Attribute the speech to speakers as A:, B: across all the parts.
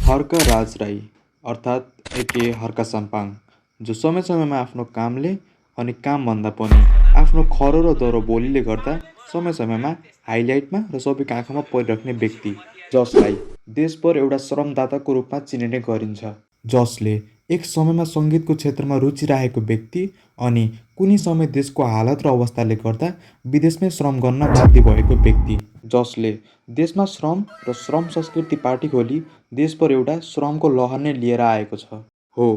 A: हर्क राज राई अर्थात् एके हर्क साम्पाङ, जो समय समयमा आफ्नो कामले अनि कामभन्दा पनि आफ्नो खरो र दह्रो बोलीले गर्दा समय समयमा हाइलाइटमा र सबैको आँखामा परिराख्ने व्यक्ति, जसलाई देशभर एउटा श्रमदाताको रूपमा चिनिने गरिन्छ, जसले एक समयमा सङ्गीतको क्षेत्रमा रुचि राखेको व्यक्ति अनि कुनै समय देशको हालत र अवस्थाले गर्दा विदेशमै श्रम गर्न बाध्य भएको व्यक्ति, जसले देशमा श्रम र श्रम संस्कृति पार्टी खोली देशभर एउटा श्रमको लहर नै लिएर आएको छ। हो,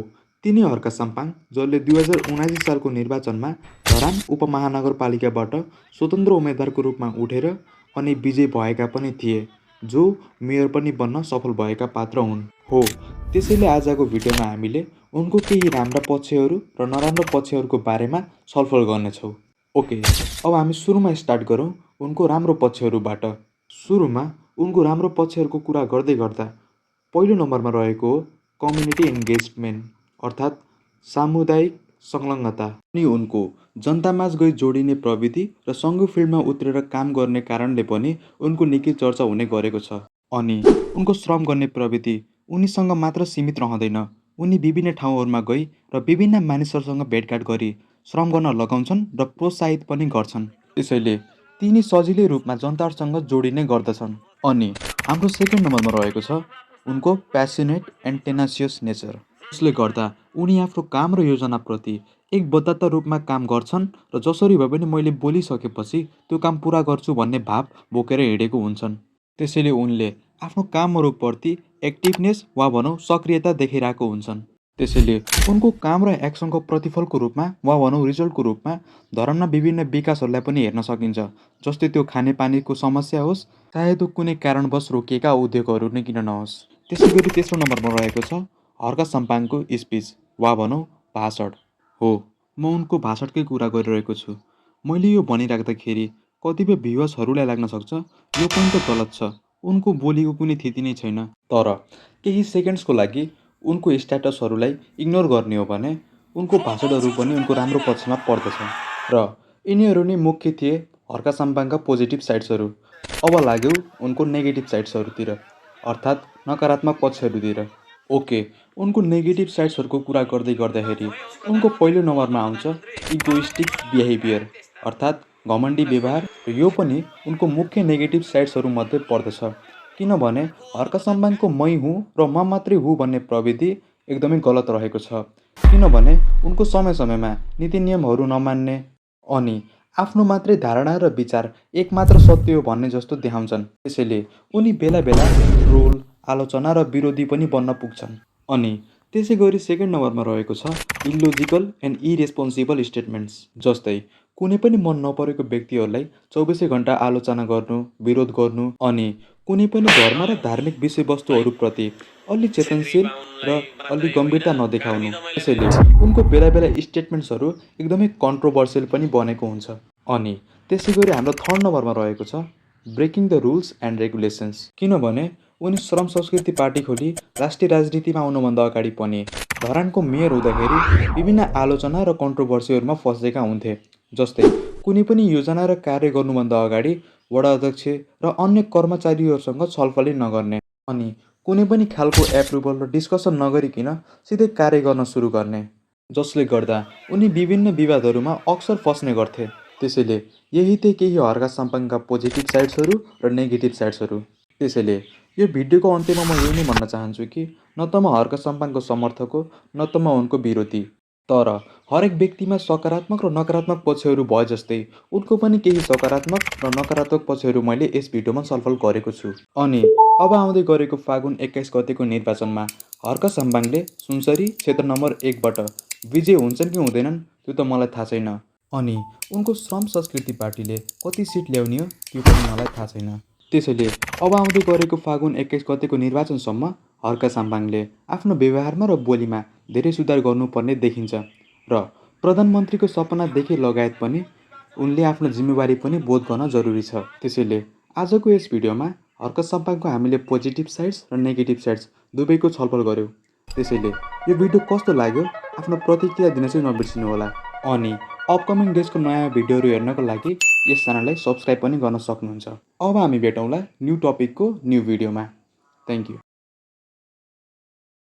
A: तिनै हर्क साम्पाङ जसले 2079 सालको निर्वाचनमा धरान उपमहानगरपालिकाबाट स्वतन्त्र उम्मेद्वारको रूपमा उठेर अनि विजयी भएका पनि थिए, जो मेयर पनि बन्न सफल भएका पात्र हुन्। हो, त्यसैले आजको भिडियोमा हामीले उनको केही राम्रा पक्षहरू र नराम्रो पक्षहरूको बारेमा छलफल गर्नेछौँ। ओके, अब हामी सुरुमा स्टार्ट गरौँ उनको राम्रो पक्षहरूबाट। सुरुमा उनको राम्रो पक्षहरूको कुरा गर्दै गर्दा पहिलो नम्बरमा रहेको हो कम्युनिटी इन्गेजमेन्ट अर्थात् सामुदायिक संलग्नता। अनि उनको जनतामाझ गई जोडिने प्रविधि र सङ्घीय फिल्डमा उत्रेर काम गर्ने कारणले पनि उनको निकै चर्चा हुने गरेको छ। अनि उनको श्रम गर्ने प्रविधि उनीसँग मात्र सीमित रहँदैन, उनी विभिन्न ठाउँहरूमा गई र विभिन्न मानिसहरूसँग भेटघाट गरी श्रम गर्न लगाउँछन् र प्रोत्साहित पनि गर्छन्। त्यसैले तिनी सजिलै रूपमा जनताहरूसँग जोडिने गर्दछन्। अनि हाम्रो सेकेन्ड नम्बरमा रहेको छ उनको प्यासनेट एन्ड टेनासियस नेचर, जसले गर्दा उनी आफ्नो काम र योजनाप्रति एक बद्धता रूपमा काम गर्छन् र जसरी भए पनि मैले बोलिसकेपछि त्यो काम पुरा गर्छु भन्ने भाव बोकेर हिँडेको हुन्छन्। त्यसैले उनले आफ्नो कामहरूप्रति एक्टिभनेस वा भनौँ सक्रियता देखाइरहेको हुन्छन्। त्यसैले उनको काम र एक्सनको प्रतिफलको रूपमा वा भनौँ रिजल्टको रूपमा धरानमा विभिन्न विकासहरूलाई पनि हेर्न सकिन्छ, जस्तै त्यो खानेपानीको समस्या होस्, चाहे त्यो कुनै कारणवश रोकिएका उद्योगहरू नै किन नहोस्। त्यसै गरी तेस्रो नम्बरमा रहेको छ हर्क साम्पाङको स्पिच वा भनौँ भाषण। हो, म उनको भाषणकै कुरा गरिरहेको छु। मैले यो भनिराख्दाखेरि कतिपय भ्युवर्सहरूलाई लाग्न सक्छ यो पनि त गलत छ, उनको बोलीको कुनै थिति नै छैन। तर केही सेकेन्ड्सको लागि उनको स्ट्याटसहरूलाई इग्नोर गर्ने हो भने उनको भाषणहरू पनि उनको राम्रो पक्षमा पर्दछ र यिनीहरू नै मुख्य थिए हर्क साम्पाङका पोजिटिभ साइड्सहरू। अब लाग्यौँ उनको नेगेटिभ साइड्सहरूतिर अर्थात् नकारात्मक पक्षहरूतिर। ओके, उनको नेगेटिभ साइड्सहरूको कुरा गर्दै गर्दाखेरि उनको पहिलो नम्बरमा आउँछ इगोइस्टिक बिहेभियर अर्थात् घमण्डी व्यवहार, र यो पनि उनको मुख्य नेगेटिभ साइड्सहरूमध्ये पर्दछ। किनभने हर्क साम्पाङको मै हुँ र म मात्रै हुँ भन्ने प्रविधि एकदमै गलत रहेको छ। किनभने उनको समय समयमा नीति नियमहरू नमान्ने अनि आफ्नो मात्रै धारणा र विचार एकमात्र सत्य हो भन्ने जस्तो देखाउँछन्। त्यसैले उनी बेला बेला ट्रोल, आलोचना र विरोधी पनि बन्न पुग्छन्। अनि त्यसै गरी सेकेन्ड नम्बरमा रहेको छ इलोजिकल एन्ड इरेस्पोन्सिबल स्टेटमेन्ट्स, जस्तै कुनै पनि मन नपरेको व्यक्तिहरूलाई 24 घण्टा आलोचना गर्नु, विरोध गर्नु अनि कुनै पनि धर्म र धार्मिक विषयवस्तुहरूप्रति अलि चेतनशील र अलि गम्भीरता नदेखाउनु। त्यसैले उनको बेला बेला स्टेटमेन्ट्सहरू एकदमै कन्ट्रोभर्सियल पनि बनेको हुन्छ। अनि त्यसै गरी हाम्रो थर्ड नम्बरमा रहेको छ breaking the rules and regulations. किनभने उनी श्रम संस्कृति पार्टी खोली राष्ट्रिय राजनीतिमा आउनुभन्दा अगाडि पनि धरानको मेयर हुँदाखेरि विभिन्न आलोचना र कन्ट्रोभर्सीहरूमा फँसेका हुन्थे, जस्तै कुनै पनि योजना र कार्य गर्नुभन्दा अगाडि वडा अध्यक्ष र अन्य कर्मचारीहरूसँग छलफलै नगर्ने अनि कुनै पनि खालको एप्रुभल र डिस्कसन नगरिकन सिधै कार्य गर्न सुरु गर्ने, जसले गर्दा उनी विभिन्न विवादहरूमा अक्सर फस्ने गर्थे। त्यसैले यही थिए केही हर्क साम्पाङका पोजिटिभ साइड्सहरू र नेगेटिभ साइड्सहरू। त्यसैले यो भिडियोको अन्त्यमा म यही नै भन्न चाहन्छु कि न त म हर्क साम्पाङको समर्थक हो न त म उनको विरोधी, तर हरेक व्यक्तिमा सकारात्मक र नकारात्मक पक्षहरू भए जस्तै उनको पनि केही सकारात्मक र नकारात्मक पक्षहरू मैले यस भिडियोमा छलफल गरेको छु। अनि अब आउँदै गरेको फागुन 21 गतेको निर्वाचनमा हर्क साम्पाङले सुनसरी क्षेत्र नम्बर 1बाट विजय हुन्छन् कि हुँदैनन् त्यो त मलाई थाहा छैन। अनि उनको श्रम संस्कृति पार्टीले कति सिट ल्याउने हो त्यो पनि मलाई थाहा छैन। त्यसैले अब आउँदै गरेको फागुन 21 गतेको निर्वाचनसम्म हर्क साम्पाङले आफ्नो व्यवहारमा र बोलीमा धेरै सुधार गर्नुपर्ने देखिन्छ र प्रधानमन्त्रीको सपना देखे लगायत पनि उनले आफ्नो जिम्मेवारी पनि बोध गर्न जरुरी छ। त्यसैले आजको यस भिडियोमा हर्क साम्पाङको हामीले पोजिटिभ साइड्स र नेगेटिभ साइड्स दुवैको छलफल गऱ्यौँ। त्यसैले यो भिडियो कस्तो लाग्यो आफ्नो प्रतिक्रिया दिन चाहिँ नबिर्सिनु होला। अनि अपकमिङ डेजको नयाँ भिडियोहरू हेर्नको लागि यस च्यानललाई सब्सक्राइब पनि गर्न सक्नुहुन्छ। अब हामी भेटौँला न्यू टपिकको न्यू भिडियोमा। Thank you.